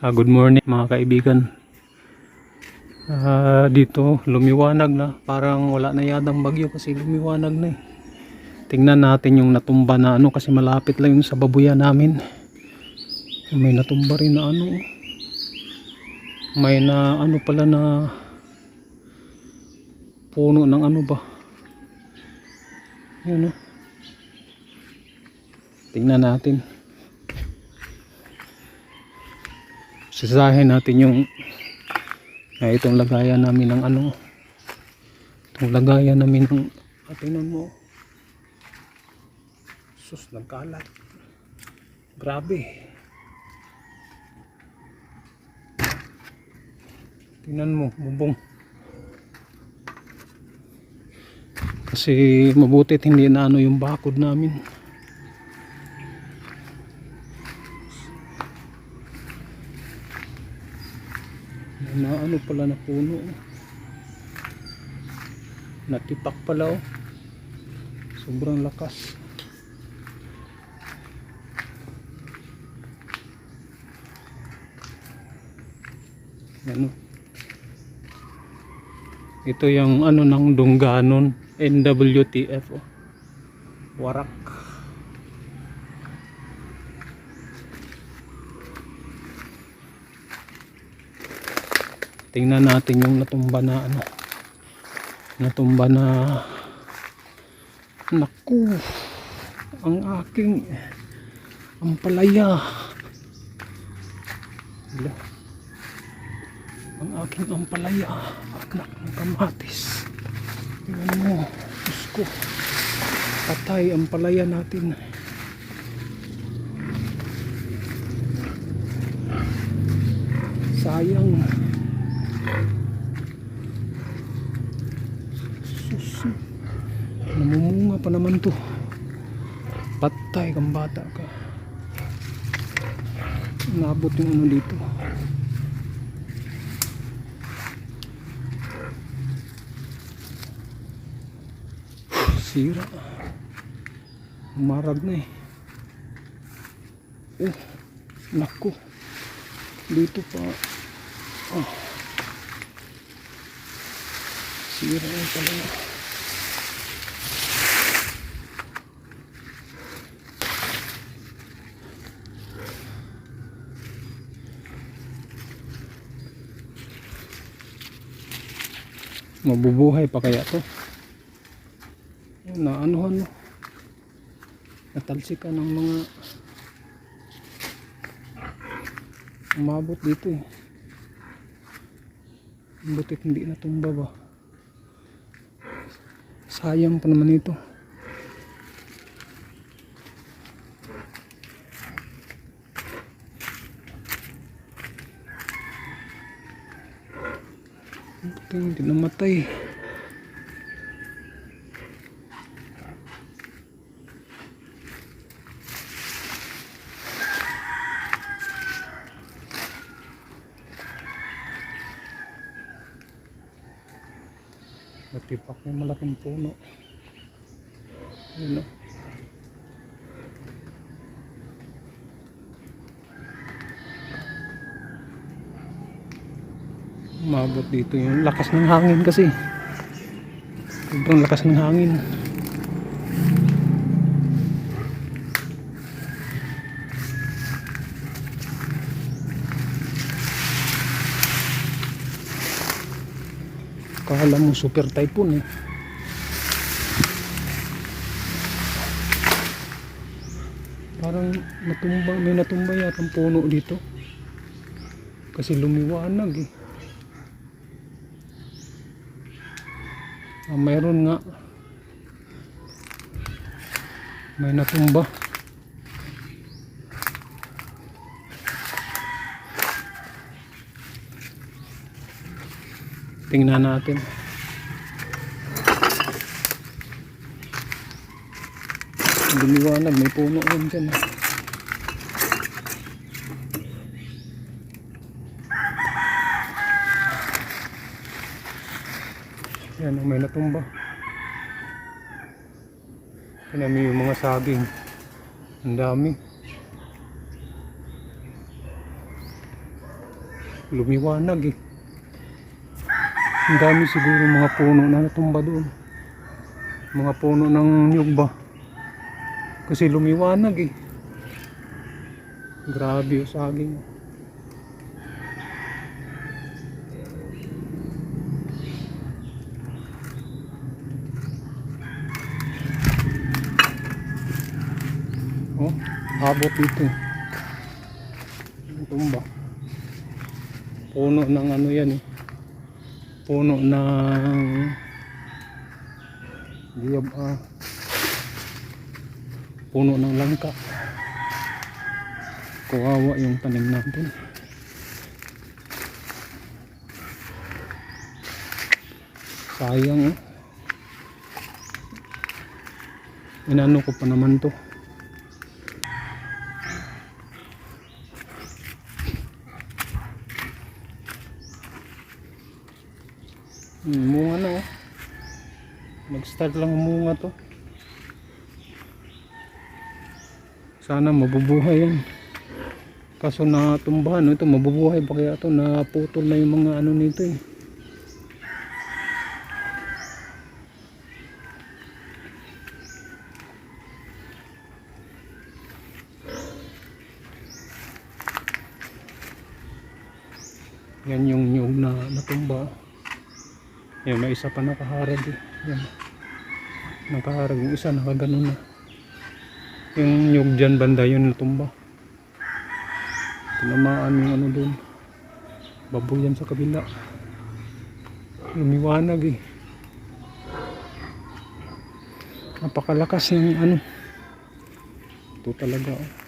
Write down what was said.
Good morning mga kaibigan. Dito lumiwanag na, parang wala na yadang bagyo kasi lumiwanag na eh. Tingnan natin yung natumba na ano kasi malapit lang yung sa babuyan namin. May natumba rin na ano. May na ano pala na puno ng ano ba. Yan o. Tingnan natin. Sisahin natin yung itong lagayan namin ng ano. Itong lagayan namin ng tingnan mo. Sus, nagkalat. Grabe. Tingnan mo, bubong. Kasi mabutit hindi na ano yung bakod namin. Na ano pala na puno. Natipak pala oh. Sobrang lakas. Ano? Ito yung ano ng Dunganon, NWTF oh. Warak. Tingnan natin yung natumba na ano. Natumba na naku. Ang aking ampalaya. Ang aking ampalaya. Anak ng kamatis. Tingnan mo. Diyos ko. Patay ampalaya natin. Sayang. Sus. Namumunga pa naman to. Patay kang bata ka. Nabot yung ano dito. Sira. Marag na eh. Oh, naku. Dito pa. Oh. Sira na pala. Mabubuhay pa kaya to? Na anuhan mo? Natalsikan ng mga umabot dito eh. Butit hindi natumba ba? Sayang pa naman ito. Buti hindi namatay. Natipak yung malaking puno. Yun o. Umabot dito yung lakas ng hangin kasi. Sobrang lakas ng hangin. Kala mo super typhoon eh. Parang natumba, may natumba yata ang puno dito. Kasi lumiwanag eh. Mayroon nga. May natumba. Tingnan natin. Lumiwanag, may puno rin dyan. Yan, may natumba. Tingnan mo yung mga saging. Ang dami. lumiwanag eh. Ang dami siguro mga puno na natumba doon. Mga puno ng niyog ba? Kasi lumiwanag eh. Grabe yung saging. Oh, abot dito. Tumba. Puno ng ano yan eh. Puno ng giyab, puno ng langka. Kawawa yung tanim natin. Sayang eh. Inano ko pa naman to. Munga na oh. Nag-start lang munga to. Sana mabubuhay yan. Kaso natumbahan ito, mabubuhay pa kaya ito, naputol na yung mga ano nito eh. Yan yung nyug na natumba. Yan, may isa pa nakaharag eh. Yan. Nakaharag yung isa, nakaganon na. Yung nyug dyan banda yun natumba. Tinamaan yung ano dun. Baboy yan sa kabila. Lumiwanag eh. Napakalakas yung ano. Ito talaga oh.